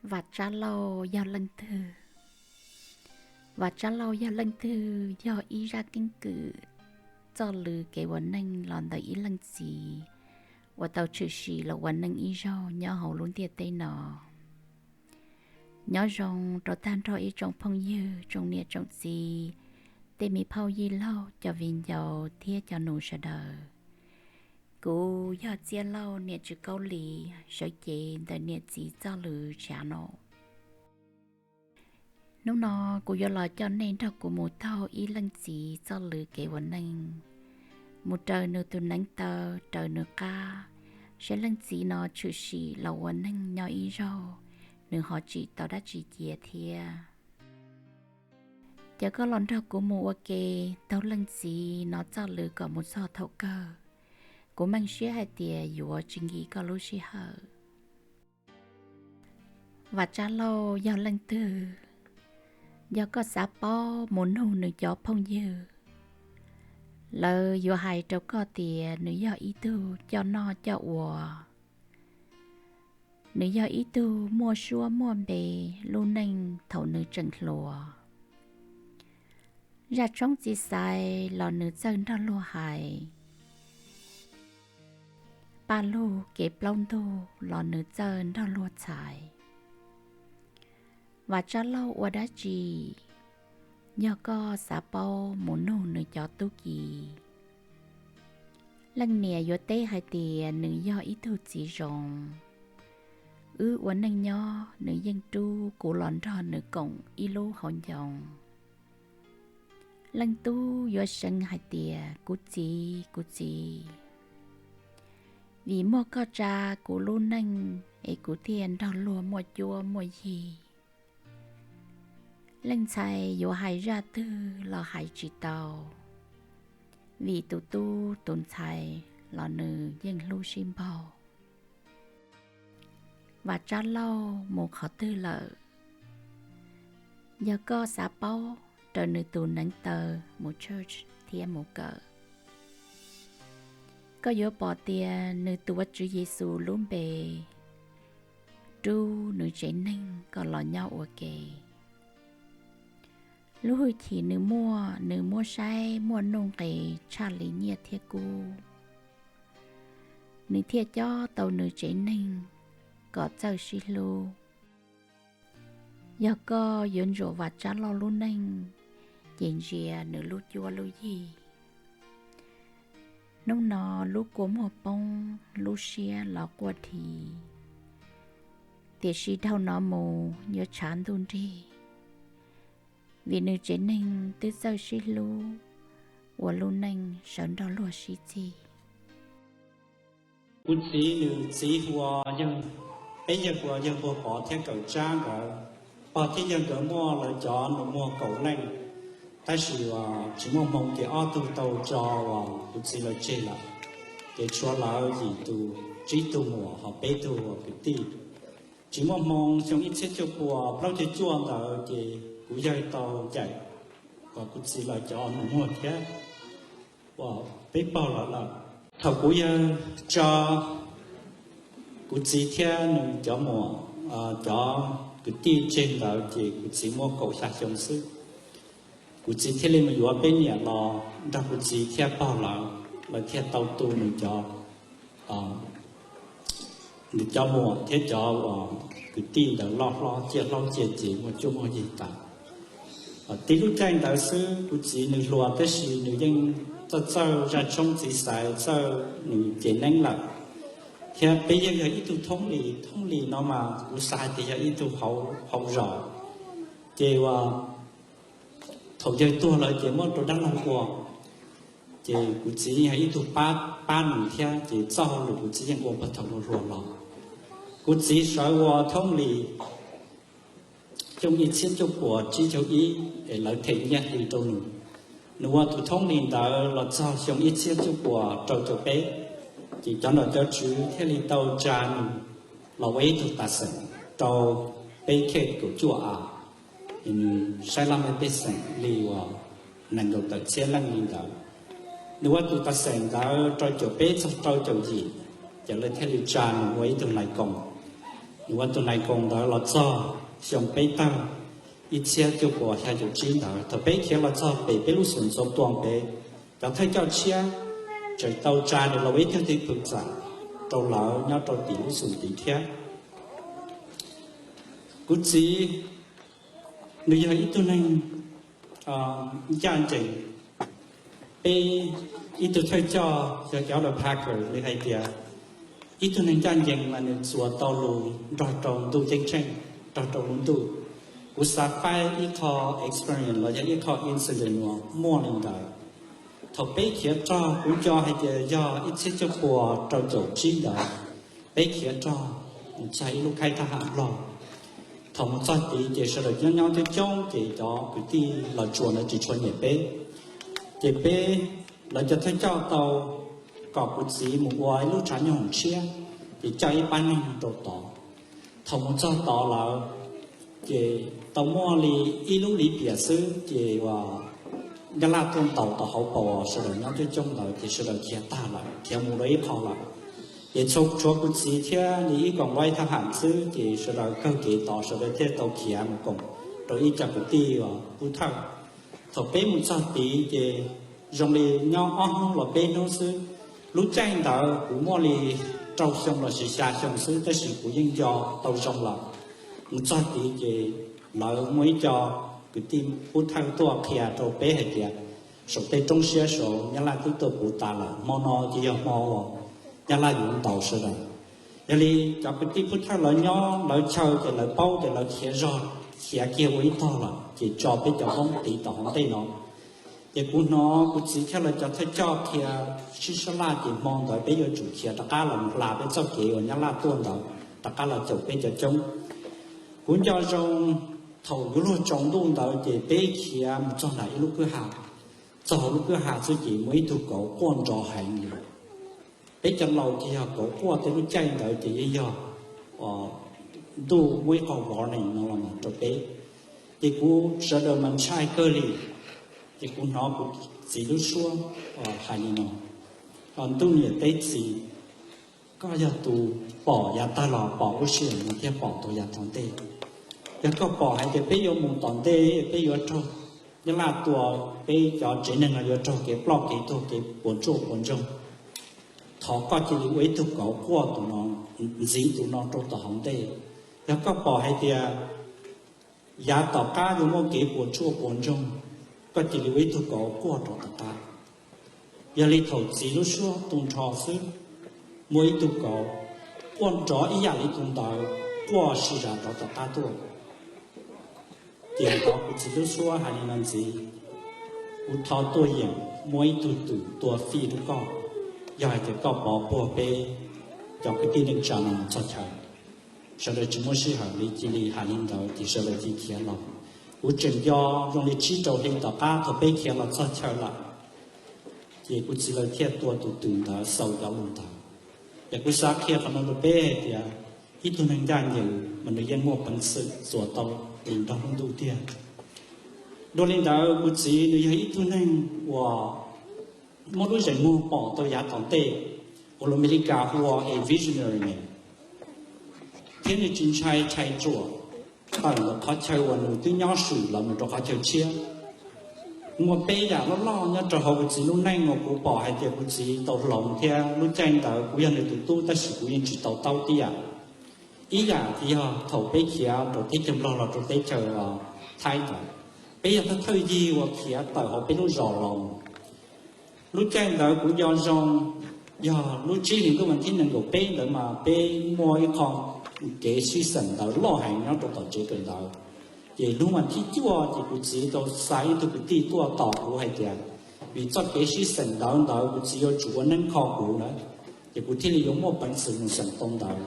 Vam Tsab Lauj yog leej twg? Vam Tsab Lauj yog leej twg? Yog ib zaj keeb kwm txoj lw kev ua neej los ntawm ib leej txiv uas tau tshwm sim los ua neej ib zaug nyob hauv lub ntiaj teb no. Nyob zoo rau tag nrho ib tsoom phooj ywg, tsoom niam tsoom txiv, tej me phauj yij laug, cov viv ncaus thiab cov nus sawv daws. Kuv yog Txiaj Lauj, niam tsis kaub li, sawv cev ntawm niam txiv txoj lw tshiab no. Hnub no kuv yuav los coj nej nrog kuv mus taug ib leej txiv txoj lw kev ua neej, mus raws nws tus neev taw, raws nws qab, saib leej txiv no tshwm sim los ua neej nyob ib zaug, nws ho tsim tau dab tsi cia thiab. Ces koj los nrog kuv mus ua ke taug leej txiv no txoj lw kom mus txog thaum kawg. Kuv meej siab hais tias yuav tsis nkim koj lub sij hawm. Vam Tsab Lauj yog leej twg? Yog koj xav paub, mus nug nws cov phooj ywg, lawv yuav hais rau koj tias nws yog ib tug coj noj coj ua, nws yog ib tug muaj suab muaj npe lub neej thaum nws tseem hluas. Zaj tshoob txiv xaiv los nws txawj nrog luag hais, paj lug kev plaub ntug los nws txawj nrog luag txhais. Vam Tsab Lauj ua dab tsi? Yog koj xav paub, mus nug nws cov tub ki. Leej niam yuav teb hais tias nws yog ib tug txiv zoo, wb ua neej nyob nws yeej rub kuv los nrog nws koom ib lub hauv ncoo. Leej tub yuav seev hais tias, kuv txiv, kuv txiv, vim muaj koj tsa kuv lub neej es kuv thiaj nrog luag muaj cuab muaj yig. Leej ntxhais yuav hais zaj twg los hais tsis tau, vim tus tub tus ntxhais los nws yeej hlub sib npaug. Vam Tsab Lauj mus qhov twg lawm? Yog koj xav paub, raws nws tus neev taw mus church thiab mus kawm, koj yuav pom tias nws tuav Tswv Yexus lub npe rub nws tsev neeg kom los nyob ua ke. Lub hwj chim nws muaj, nws muab saib muaj nuj nqis tshaj li nyiaj thiab kub. Nws thiaj cob tau nws tsev neeg kom txawj sib hlub. Yog koj yuav ntsuam Vam Tsab Lauj lub neej, ces ntsia nws lub cuab lub yig. Hnub no lub kua muag poob, lub siab los quaj dhi, tiam sis dhau no mus yuav tshav ntuj nrig, vim nws tsev neeg twb txawj sib hlub, ua lub neej sawv nrog luag sib txig. Kuv txiv nws txiv hu ua, peb yawg hu ua yawg Npuag Pov thiab Kawm Tsab nkawd. Pog thiab yawg nkawd muaj lawv cov nus muag kaum leej, tab sis tsis muaj hmoo ces ob tug tau tso uas kuv txiv lawv tseg lawm. Ces tshuav lawv yim tus, tsib tug muam ho peb tug kwv tij. Tsis muaj hmoo, xyoo ib txhiab cuaj puas plaub caug cuaj ntawd ces kuv yawg tau ncaim kom kuv txiv lawv cov nus muag thiab uas peb paug lawm lawm. Thaum kuv yawg tso kuv txiv thiab nws cov muam, cov kwv tij tseg ntawd ces kuv txiv muaj kaum xya xyoo xwb. Kuv txiv thiaj li mus yuav peb niam los nrog kuv txiv thiab paug lawv, lawv thiaj tau tu nws cov nws cov muam thiab cov uas kwv tij ntawd loj hlob, ciaj hlob ciaj ces muaj cuab muaj yig tas. Tib lub caij ntawd xwb kuv txiv nws hluas tab sis nws yeej txawj txawj zaj tshoob txiv xaiv, txawj nws cev neeb lawm. Thiab peb yawg yog ib tug thoob li, thoob li no mas kuv xav hais tias yog ib tug hauv zos. Ces uas thaum yawg tuag lawm ces muab rau dab laug ua, ces kuv txiv yeej yog ib tug pab, pab nws thiab ces txoj hauj lwm kuv txiv yeej ua puag thaum hluas hluas los. Kuv txiv sawv ua thoob li xyoo ib txhiab cuaj puas tsib caug ib es lawv them nyiaj hli rau nws. Nws ua tus thoob li ntawd los txog xyoo ib txhiab cuaj puas rau caum peb, ces cov nom cov tswv thiaj li tau tsa nws los ua ib tug tas xeem rau peb khej kaum cuaj av. Nws saib laj mej pej xeem li uas nees nkaum tawm txhiab leej li ntawd. Nws ua tus tas xeem ntawd rau caum peb txog rau caum yim, ces lawv thiaj li tsa nws ua ib tug nais koos. Nws ua tus nais koos ntawd los txog xyoo peb tawg, ib txhiab cuaj puas xya caum tsib ntawd, thaum peb khiav los txog pem peb lub xum ntxuav tuas pem, cov thawj coj tshiab tseem tau tsa nws los ua ib tug thwj pwm txam rau lawv nyob rau tim lub xum tid thiab. Kuv txiv nws yog ib tug neeg ncaj ncees. Peb ib tug thawj coj yog cov Packer nws hais tias, ib tug neeg ncaj ncees mas nws txuas tau lus nrog rau ntuj ceeb tsheej, nrog rau lub ntuj. Kuv xav faib ib qho experience los yog ib qho incident uas muaj li ntawd. Thaum peb khiav rog, kuv nco hais tias yog ib txhiab cuaj puas rau caum tsib ntawd, peb khiav rog mus txog ib lub khaib thab ham loj. Thaum mus txog tid ces sawv daws nyob nyob coob coob ces cov kwv tij los tsuas ntawd tsis tshua nyiam peb. Ces peb, lawv cov thawj coj tau kom kuv txiv mus ua ib lub tshav nyooj hoom tshiab, ces coj ib pab neeg rau tod. Thaum mus txog tod lawm, ces tau muaj li ib lub liv piam xwb ces uas nyab laj tuaj ntaus tau hauv paus sawv daws nyob coob coob ntawd ces sawv daws khiav tag lawm, khiav mus rau ib qho lawm. Ces tshuav kuv txiv thiab li ib koom nplob thab ham xwb ces sawv daws kawg kev tod sawv daws thiaj tau khiav mus koom rau ib co kwv tij uas pub thawj. Thaum peb mus txog tid ces zoo li nyob ob hnub los peb hnub xwb. Lub caij ntawd kuv muaj li rau xyoo los sis xya xyoo xwb tab sis kuv yeej nco tau zoo lawm. Mus txog tid ces lawv muaj ib co kwv tij pub thawj tuaj qhia rau peb hais tias saum tej roob siab saud nyab laj twb tuaj puv tas lawm, hmo no ces yog hmo uas nyab laj yuav ntaus sawv daws. Yog li cov kwv tij pub thawj lawv nyob lawv chaw ces lawv paub ces lawv khiav zog, khiav kiag ua ib tog lawm ces tso peb cov Hmoob tiv tom hauv ntej no. Ces kuv hnov kuv txiv thiab lawv cov thawj coj qhia sib sab laj ces hmo ntawd peb yuav tsum khiav rov qab los hla peb txoj kev uas nyab laj tuaj ntawd rov qab los caum peb cov coob. Kuv nco zoo thaum yuav luag tsaus ntuj ntawd ces peb khiav mus txog nram ib lub kwj ha. Txog hauv lub kwj ha xwb ces muaj ib tug kauv quaj nrov heev li. Peb cov laus ces yog kauv quaj tej lub caij ntawd ces yeej yog ntuj muaj ib qho warning no los rau peb. Ces kuv sawv daws mas ntshai kawg li. Ces kuv hnov kuv txiv lub suab hais li no, ntuj niam teb txiv, koj yog tus pom yav tag los pom lub sij hawm no thiab pom tau yav tom ntej. Yog koj pom hais tias peb yuav mus tom ntej peb yuav raug nyab laj tua, peb cov tsev neeg no yuav raug kev ploj kev tuag kev puas tsuaj puas ntsoog, thov koj cia li ua ib tug kauv quaj tus no, ntxiv tus no rau tom hauv ntej. Yog koj pom hais tias yav tom qab yuav muaj kev puas tsuaj puas ntsoog, koj cia li ua ib tug kauv quaj rau tom qab. Yog li thaum txiv lub suab tu nrho xwb, muaj ib tug kauv quaj nrov ib yam li tus ntawd quaj si zam rov tom qab tuaj. Ces kuv txiv lub suab hais li no ntxiv, kuv thov tuaj yeem muaj ib tug twm tua fij rau koj, yog hais tias koj pov puag peb cov kwv tij neej tsa no mus txog chaw. Sawv daws tsis muaj sij hawm li, cia li hais li ntawd ces sawv daws cia li khiav los. Kuv tseem nco zoo li tsib rau hli tom qab thaum peb khiav los txog chaw lawm, ces kuv txiv lawv thiaj tua tus twm ntawd xaus cov lus ntawd. Ces kuv xav qhia qhov no rau peb hais tias ib tug neeg ncaj ncees mas nws yeej muaj peev xwm txuas tau li nrog lub ntuj tiag. Dua li ntawd kuv txiv nws yog ib tug neeg uas muaj lub zeem muag pom tau yav tom ntej, uas lus Amelikas hu ua a visionary man, thiab nws tsis ntshai rhais ruam tawm ntawm qhov chaw uas nws twb nyob swm los mus rau qhov chaw tshiab. Muaj peb yam loj loj nyob rau hauv kuv txiv lub neej uas kuv pom hais tias kuv txiv tau hloov thiab lub caij ntawd kuv yog nws tus tub tab sis kuv yeej tsis tau taub tib yam. Ib yam ces yog thaum peb khiav rau teb chaws Nplog los rau teb chaws Thaib ntawd, peb yog thawj thawj yig uas khiav tawm hauv peb lub zos los. Lub caij ntawd kuv nco zoo, yog lub tsib hlis ntuj vas thib nees nkaum peb ntawd mas peb muaj ib qho kev sib xeem ntawv loj heev nyob rau tom tsev kawm ntawv. Ces lub vas thib cuaj ces kuv txiv tau xa ib tug kwv tij tuaj tos kuv hais tias, vim txoj kev sib xeem ntawv ntawd kuv txiv yuav tsum ua neeb kho kuv na, ces kuv thiaj li yuav muaj peev xwm mus xeem tau ntawv.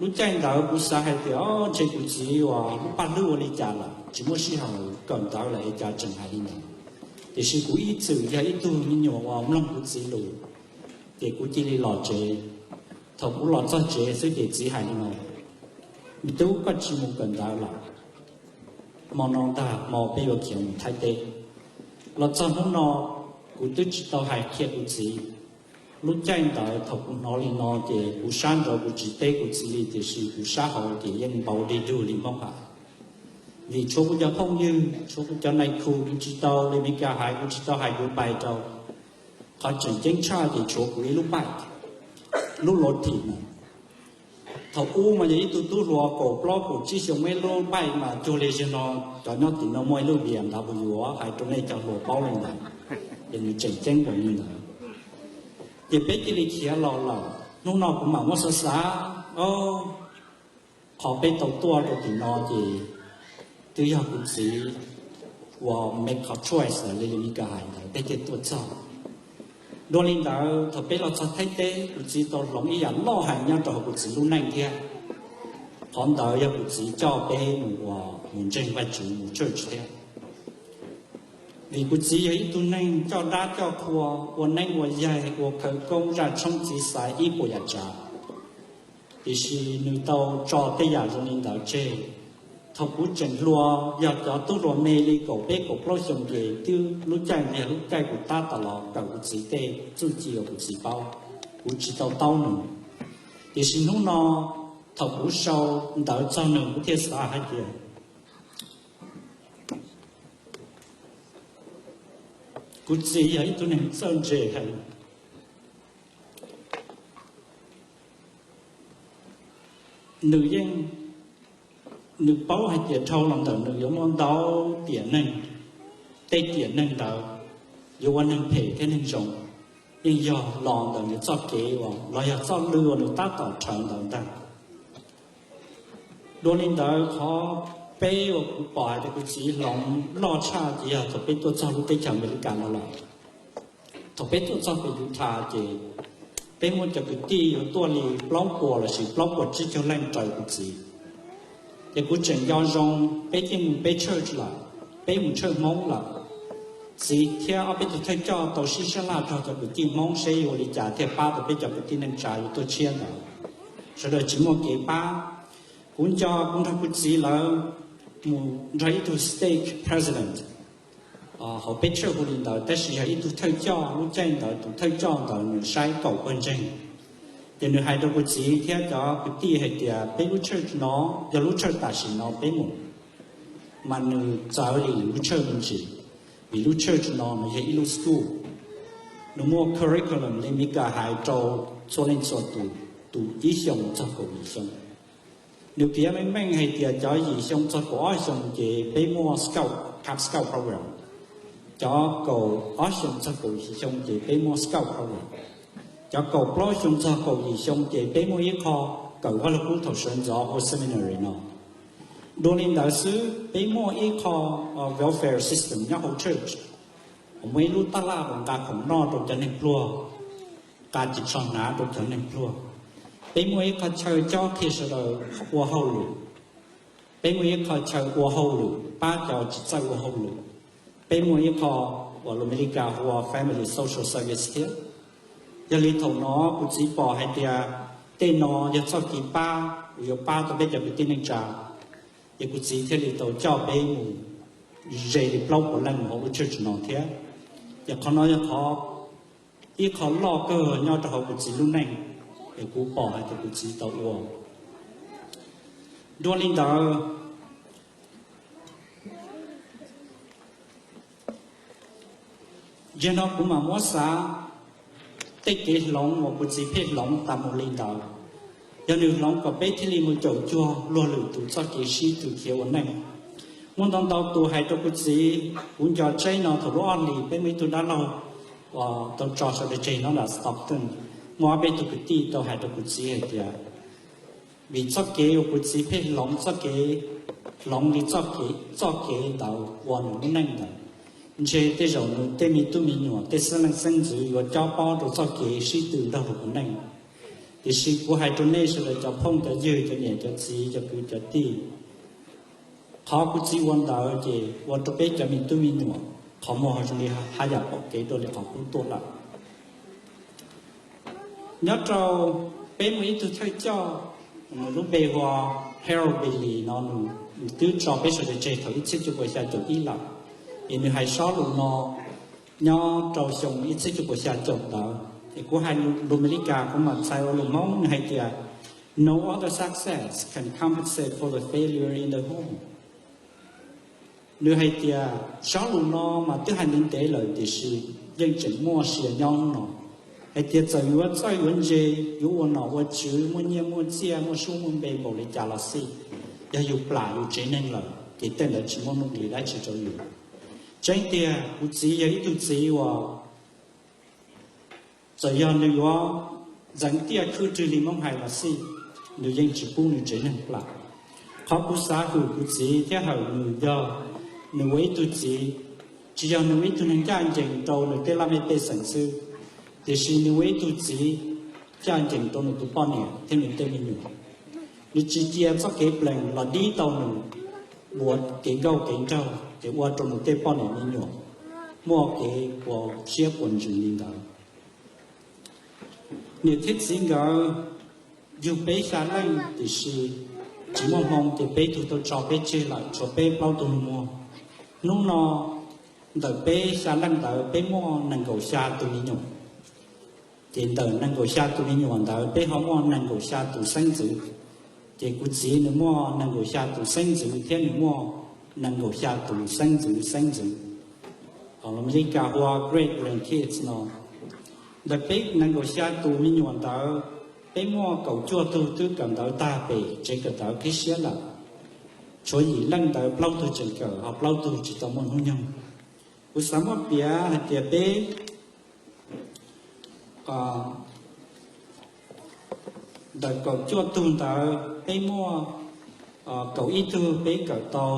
Lub caij ntawd kuv xav hais tias, o, ntshe kuv txiv uas lub paj hlwb ua li cas lawm, tsis muaj sij hawm kawm ntawv lawm es cas tseem hais li ntawd. Tiam sis kuv ib txwm yog ib tug me nyuam uas mloog kuv txiv lus, ces kuv cia li los tsev. Thaum kuv los txog tsev xwb ces txiv hais li no, me tub, koj tsis mus kawm ntawv lawm, hmo no ntag hmo peb yuav khiav mus Thaib teb. Los txog hnub no kuv twb tsis tau hais qhia kuv txiv, Lub caij ntawd thaum kuv hnov li no ces kuv sab nraud kuv tsis teb kuv txiv li, tiam sis kuv sab hauv ces yeej npau dig dug li Hmoob hais. Vim tshuav kuv cov phooj ywg, tshuav kuv cov nais khu, kuv tsis tau li Meskas hais, kuv tsis tau hais kuv pais rau. Qhov tseem ceeb tshaj ces tshuav kuv ib lub bike, lub Lotus na. Thaum ub mas yog ib tug tub hluas kaum plaub kaum tsib xyoo muaj ib lub bike mas cuag li zaum no cov nyob tim no muaj ib lub B M W, hais rau nej cov hluas paub li ntawd, ces nws tseem ceeb npaum li ntawd. Ces peb cia li khiav los lawm. Hnub no kuv mam muab xav xav, o, qhov peb tau tuaj rau tim no ces twb yog kuv txiv uas make qhov choice lawm li Meskas hais ntawd peb thiaj tuaj txog. Dua li ntawd thaum peb los txog Thaib teb kuv txiv tau hloov ib yam loj heev nyob rau hauv kuv txiv lub neej thiab. Qhov ntawd yog kuv txiv coj peb mus ua, mus ntseeg Vajtswv, mus church thiab. Vim kuv txiv yog ib tug neeg coj dab coj qhua, ua neeb ua yaig, ua khawv koob, zaj tshoob txiv xaiv ib puas yam tsav, tiam sis nws tau tso tej yam zoo li ntawd tseg. Thaum kuv tseem hluas, yog cov tub hluas me li kaum peb kaum plaub xyoo ces twb lub caij ntawd yog lub caij kuv tab tom los kawm kuv txiv tej txuj ci uas kuv txiv paub, kuv tsis tau taub nws. Tiam sis hnub no thaum kuv sau ntawv txog nws kuv thiaj xav hais tias kuv txiv yog ib tug neeg txawj ntse heev. Nws yeej, nws paub hais tias dhau los ntawm nws yuav muaj ntau tiam neeg, tej tiam neeg ntawd yuav ua neeg phem thiab neeg zoo, yeej yog los ntawm nws txoj kev uas, los yog txoj lw uas nws tab tom rhawv ntawd ntag. Dua li ntawd qhov peb uas kuv pom hais tias kuv txiv hloov loj tshaj ces yog thaum peb tuaj txog lub teb chaws Amelikas no lawm. Thaum peb tuaj txog pem Utah ces peb muaj cov kwv tij yuav tuaj li plaub puas lossis plaub puas tsib caug leej raws kuv txiv. Ces kuv tseem nco zoo, peb thiaj mus peb church lawm, peb mus church Hmoob lawm. Txiv thiab ob peb tug thawj coj tau sib sab laj nrog cov kwv tij Hmoob seb yuav ua li cas thiaj pab tau peb cov kwv tij neej tsa yuav tuaj tshiab ntawd. Sawv daws tsis muaj kev pab. Kuv nco kuv nrog kuv txiv lawv mus nrog ib tug stake president hauv peb church hu li ntawd, tab sis yog ib tug thawj coj, lub caij ntawd tus thawj coj ntawd nws saib kaum pawg ntseeg. Ces nws hais rau kuv txiv thiab cov kwv tij hais tias peb lub church no yog lub church tam sim no peb mus, mas nws txawv li lwm lub church me ntsis, vim lub church no nws yog ib lub school, nws muaj curriculum li Meskas hais rau txhua leej txhua tus, tus ib xyoos txog kaum yim xyoo. Nws piav meej meej hais tias cov yim xyoo txog kaum ob xyoo ces peb muaj scout, Cub Scout program. Cov kaum ob xyoo txog kaum yim xyoo ces peb muaj scout program. Cov kaum plaub xyoo txog kaum yim xyoo ces peb muaj ib qho kawm Vaj Lug Kub thaum sawv ntxov ua seminary no. Dua li ntawd xwb peb muaj ib qho welfare system nyob hauv church, uas muaj ib lub tab laj uas nqa khoom noj rau cov neeg pluag, nqa ris tsho hnav rau cov neeg pluag. Peb muaj ib qho chaw cob qhia sawv daws ua hauj lwm. Peb muaj ib qho chaw ua hauj lwm pab cov tsis txawj ua hauj lwm. Peb muaj ib qho uas lus Amelikas hu ua family social service thiab. Yog li thaum no kuv txiv pom hais tias tej no yog txoj kev pab uas yuav pab tau peb cov kwv tij neej tsa, ces kuv txiv thiaj li tau coj peb mus ze li plaub puas leej mus hauv lub church no thiab. Ces qhov no yog qhov, ib qho loj kawg nyob rau hauv kuv txiv lub neej, es kuv pom hais tias kuv txiv tau ua. Dua li ntawd, yog no kuv mam muab xav tej kev hloov uas kuv txiv pheej hloov tas mus li ntawd, yog nws hloov kom peb thiaj li mus caum cuag luag lwm tus txoj kev sib tw khiav ua neej. Muaj ntau ntau tus hais rau kuv txiv, kuv nco tseeb no thaum lub ob hlis peb muaj ib tug dab laug uas tau tso sawv daws tseg nyob nram Stockton, muaj ob peb tug kwv tij tau hais rau kuv txiv hais tias, vim txoj kev uas kuv txiv pheej hloov txoj kev, hloov li txoj kev ntawd ua nws lub neej ntawd, ntshe tej zaum nws tej me tub me nyuam tej xeeb leej xeeb ntxwv yuav cob pob rau txoj kev sib tw nrog rau kuv neej. Tiam sis kuv hais rau nej sawv daws cov phooj cov ywg, cov niam cov txiv, cov kwv cov tij, qhov kuv txiv ua ntawd ces ua rau peb cov me tub me nyuam qhov muag zoo li haj yam pom kev dua li qhov qub tuaj lawm. Nyob rau peb muaj ib tug thawj coj, nws lub npe hu ua Harold Bailey no, nws twb tso peb sawv daws tseg thaum ib txhiab cuaj puas xya caum ib lawm, es nws hais sob lus no nyob rau xyoo ib txhiab cuaj puas xya caum ntawd. Es kuv hais lus Amelikas kuv mam txhais ua lus Hmoob, nws hais tias, no other success can compensate for the failure in the home. Nws hais tias tsob lus no mas twb hais ntev ntev lawm tiam sis yeej tseem muaj sia nyob hnub no. Hais tias txawm yuav txawj yuav ntse, yuav ua nom ua tswv, muaj nyiaj muaj txiaj, muaj suab muaj npe npaum li cas los xij, yog yus plam yus tsev neeg lawm ces tej ntawd tsis muaj nuj nqis dab tsi rau yus. Tseeb tiag, kuv txiv yog ib tug txiv uas txawm yog nws yuav ntxeev tiaj khwb rwg li Hmoob hais los xij, nws yeej tsis pub nws tsev neeg plam. Qhov kuv xav hwm kuv txiv thiab hawm nws yog nws ua ib tug txiv, tsis yog nws ua ib tug neeg ncaj ncees rau nws tej laj mej pej xeem xwb, tiam sis nws ua ib tug txiv ncaj ncees rau nws tus poj niam thiab nws tej me nyuam. Nws tsis cia txoj kev plees los dib tau nws ua kev nkauj kev nraug ces ua rau nws tej poj niam me nyuam muaj kev puas siab puas ntsws li ntawd. Niam thiab txiv nkawd yug peb xya leej tiam sis tsis muaj hmoo ces peb tug tau tso peb tseg lawm tshuav peb plaub tug nus muag. Hnub no ntawm peb xya leej ntawd peb muaj nees nkaum xya tus me nyuam. Ces ntawm nees nkaum xya tus me nyuam ntawd peb ho muaj nees nkaum xya tus xeeb ntxwv. Ces kuv txiv nws muaj nees nkaum xya tus xeeb ntxwv thiab nws muaj nees nkaum xya tus xeeb ntxwv xeeb ntxwv, Amelikas hu ua great grandkids no. Ntawm peb nees nkaum xya tus me nyuam ntawd, peb muaj kaum cuaj tug twb kawm ntawv tag pem tsev kawm ntawv qib siab lawm. Tshuav yim leej ntawd plaub tug tseem kawm ho plaub tug tsis tau muaj hnub nyoog. Kuv xav muab piav hais tias peb ntawm kaum cuaj tug ntawd peb muaj kaum ib tug peb kawm tau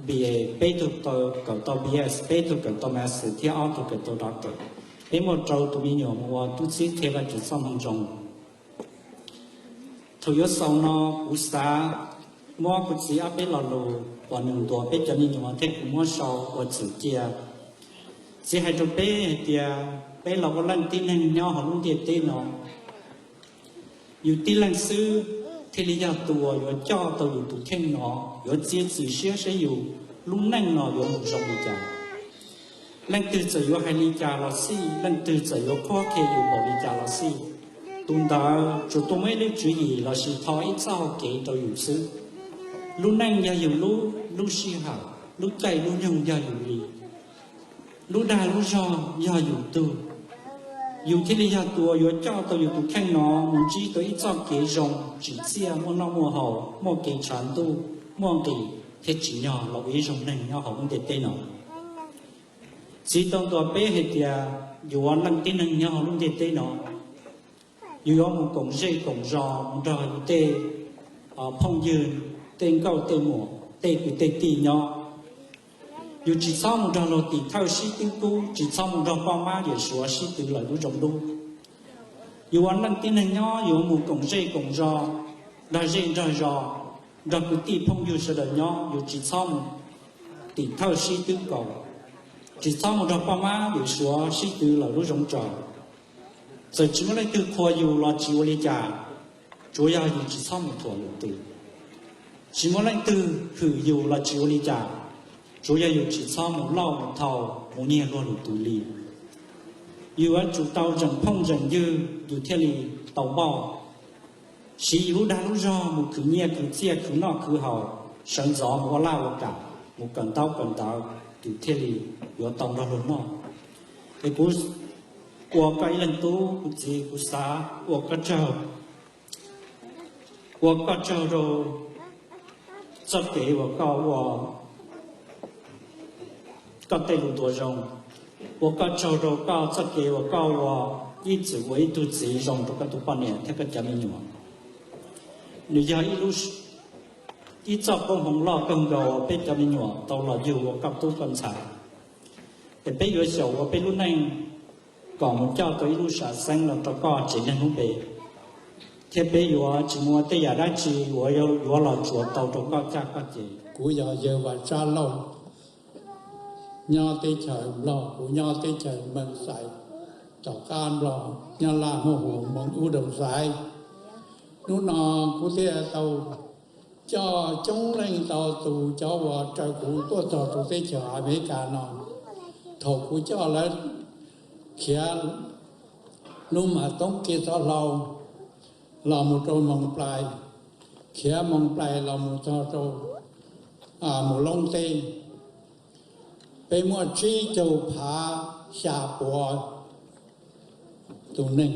B A, peb tug kawm tau B S, peb tug kawm tau master thiab ob tug kawm tau doctor. Peb muaj rau tus me nyuam mus ua tub txib qhia Vajtswv txoj moo zoo. Thaum yuav xaus no kuv xav muab kuv txiv ob peb lo lus uas nws ntuas peb cov me nyuam thiab kuv muab sau ua txwm cia. Txiv hais rau peb hais tias peb los ua leej tib neeg nyob hauv lub ntiaj teb no, yus tib leeg xwb thiaj li yog tus uas yuav coj tau yus tus kheej no, yuav txiav txim siab saib yus lub neej no yuav mus zoo li cas. Leej twg txawm yuav hais li cas los xij, leej twg txawm yuav qhuab qhia yus npaum li cas los xij, tus ntawd tsuas tuaj muaj ib lub tswv yim lossis tho ib txoj hau kev rau yus xwb. Lub neej yog yus lub, lub sij hawm, lub caij lub nyoog yog yus li, lub dag lub zog yog yus tug. Yus thiaj li yog tus uas yuav coj tau yus tus kheej no mus ntsib tau ib txoj kev zoo tsim txiaj, muaj noj muaj haus, muaj kev tshav ntuj, muaj nqis thiab tsim nyog los ua ib zaug neeg nyob hauv lub ntiaj teb no. Txiv tau ntuas peb hais tias yus ua leej tib neeg nyob hauv lub ntiaj teb no, yus yuav mus koom zej koom zos mus nrog yus tej phooj ywg, tej nkauj tej muam, tej kwv tej tij nyob. Yus tsis txhob mus nrog luag tim thawj sib twb kub, tsis txhob mus nrog poj mab yawm suav sib twv lawm lub zoo dub. Yus ua leej tib neeg nyob yus yuav mus koom zej koom zos, nrog zej nrog zos, nrog kwv tij phooj ywg sawv daws nyob, yus tsis txhob mus tim thawj sib twb kaus, tsis txhob mus nrog poj mab yawm suav sib twv lawm lub zoov tsaus. Txawm tsis muaj leej twg qhuas yus los tsis ua li cas, tsuav yog yus tsis txhob mus thuam lwm tus. Tsis muaj leej twg hwm yus los tsis ua li cas, tsuav yog yus tsis txhob mus loj mus thau, mus nyiag luag lwm tus li. Yus yuav tsum tau zeem phooj zeem ywg yus thiaj li tau npauj. Siv yus lub dag lub zog mus khwv nyiaj khwv txiaj khwv noj khwv haus, sawv ntxov mus ua laj ua kam, mus kawm ntaub kawm ntawv, yus thiaj li yuav tau nrog luag noj. Es kuv ua koj ib leeg tub, kuv txiv, kuv xav ua koj tsaug, ua koj tsaug rau txoj kev uas koj ua koj tej lus ntuas zoo, ua koj tsaug rau koj txoj kev uas koj ua ib txwm ua ib tug txiv zoo rau koj tus poj niam thiab koj cov me nyuam. Nws yog ib txoj koob hmoov loj kawg nkaus uas peb cov me nyuam tau los yug ua koj tub koj ntxhais. Es peb yuav xyaum ua peb lub neej kom mus coj tau ib lub sam xeeb los rau koj tsev neeg lub npe, thiab peb yuav tsis muaj tej yam dab tsi uas yuav los tsuav tau rau koj caj koj ces. Kuv yog yawg Vam Tsab Lauj, nyob teb chaws Nplog, kuv nyob teb chaws Meej Xais, tom qab Nplog, nyob Laj Hmoob Huv, moos Ub Doo Xais. Hnub no kuv thiaj tau coj coob leej ntau tus cov uas raws kuv tuaj txog rau teb chaws Amelikas no. Thaum kuv coj lawv khiav Hnub Mas Toob kev txoj hlua los mus rau Moos Plais, khiav Moos Plais los mus txog rau Mus Loob teb, peb muaj tsib caug phav xya puas tus neeg.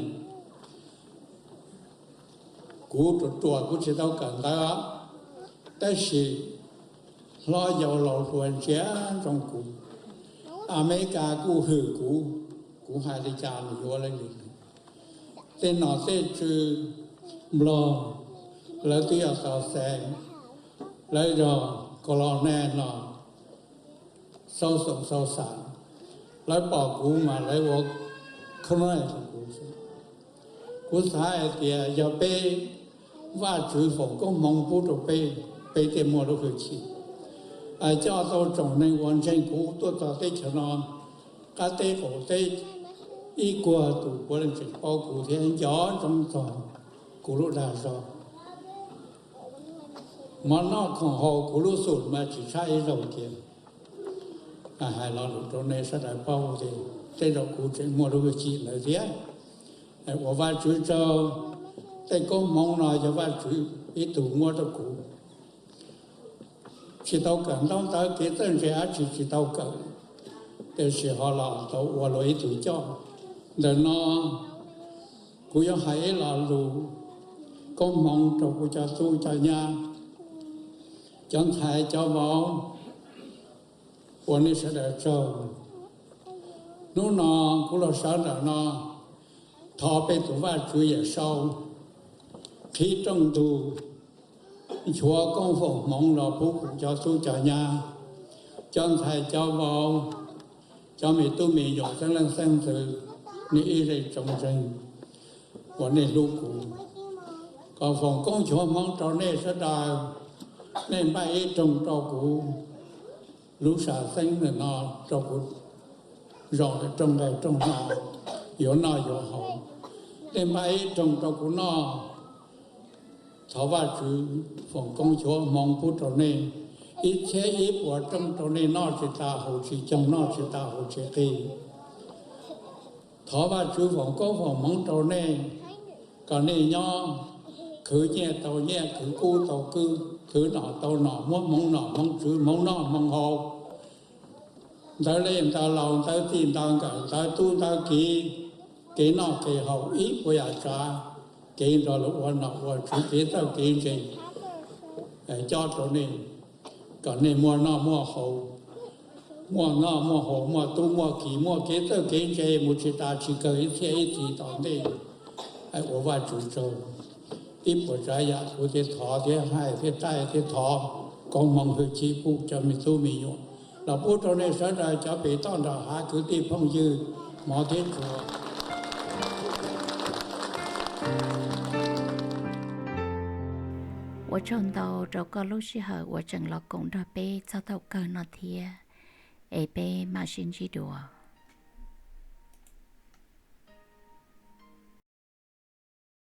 Kuv ruam ruam kuv tsis tau kawm ntawv, tab sis hlob yau laus hluas ntsia ntsoov kuv. Amelikas kuj hwm kuv, kuv hais li cas nws yuav li ntawd. Tej nom tej tswv Nplog, lawv twb yog xov xees, lawv yog colonel no, xauj xoom xauj xas, lawv pom kuv mas lawv ua colonel rau kuv. Kuv xav hais tias yog peb Vajtswv foom koob hmoov pub rau peb, peb thiaj muaj lub hwj chim coj tau tsoom neeg uas ntseeg kuv tuaj txog teb chaws no, qab teb qaum teb, ib puas tus puav leej tseem paub kuv thiab nco ntsoov txog kuv lub dag zog. Mov noj khoom haus kuv lub xum mas tsis tshaj ib zaug tiag. Hais lo lus rau nej sawv daws paub tias tej zaum kuv tseem muaj lub hwj chim ntawd thiab. Ua Vajtswv tsaug, tej koob hmoov no yog Vajtswv ib tug muab rau kuv. Tsis tau kawm ntaub ntawv kev txawj ntse dab tsi tsis tau kawm, tiam sis ho los tau ua luag ib tug coj. Ntawm no kuv yuav hais ib lo lus koob hmoov rau kuv cov tub cov nyab, cov ntxhais cov vauv, ua nej sawv daws tsaug. Hnub no kuv los sawv ntawm no thov peb tus Vajtswv Yawm Saub qhib rooj ntug, nchuav koob foom hmoov los pub kuv cov tub cov nyab, cov ntxhais cov vauv, cov me tub me nyuam xeeb leej xeeb ntxwv, nej ib zej tsoom ntseeg uas nej hlub kuv, kom foom koob nchuav hmoov rau nej sawv daws. Nej npaj ib rooj rau kuv lub sam xeeb ntawm no, rau kuv zaum rooj nqaij rooj hno, yuav noj yuav haus. Nej npaj ib rooj rau kuv noj. Thov Vajtswv foom koob nchuav hmoov pub rau nej, ib txhiab ib puas rooj rau nej noj tsis tas haus tsis coog, noj tsis tas haus tsis qig. Thov Vajtswv foom koob foom hmoov rau nej, kom nej nyob khwv nyiaj tau nyiaj, khwv kub tau kub, khwv nom tau nom, muab hmoov nom hmoov tswv, hmoov noj hmoov haus. Ntawv li ntawv laus, ntawv txij ntawv nkawm, ntawv tub ntawv kiv, kev noj kev haus ib puas yam tsav, kev nrog luag ua nom ua tswv, kev txawj kev ntse cob rau nej, kom nej muaj noj muaj haus, muaj noj muaj haus, muaj tub muaj kiv, muaj kev txawj kev ntse mus tsis tas tsis kawg ib txhiab ib txhis tom ntej. Ua Vajtswv tsaug. Ib puas tsav yam kuv thiaj thov thiab hais thiab taij thiab thov koob hmoov hwj chim pub cov me tub me nyuam los pub rau nej sawv daws cov pem toj nram hav kwv tij phooj ywg hmov thiab tshua. Ua tsaug ntau rau koj lub sij hawm uas tseem los koom nrog peb txog thaum kawg no thiab, es peb mam sib ntsib dua.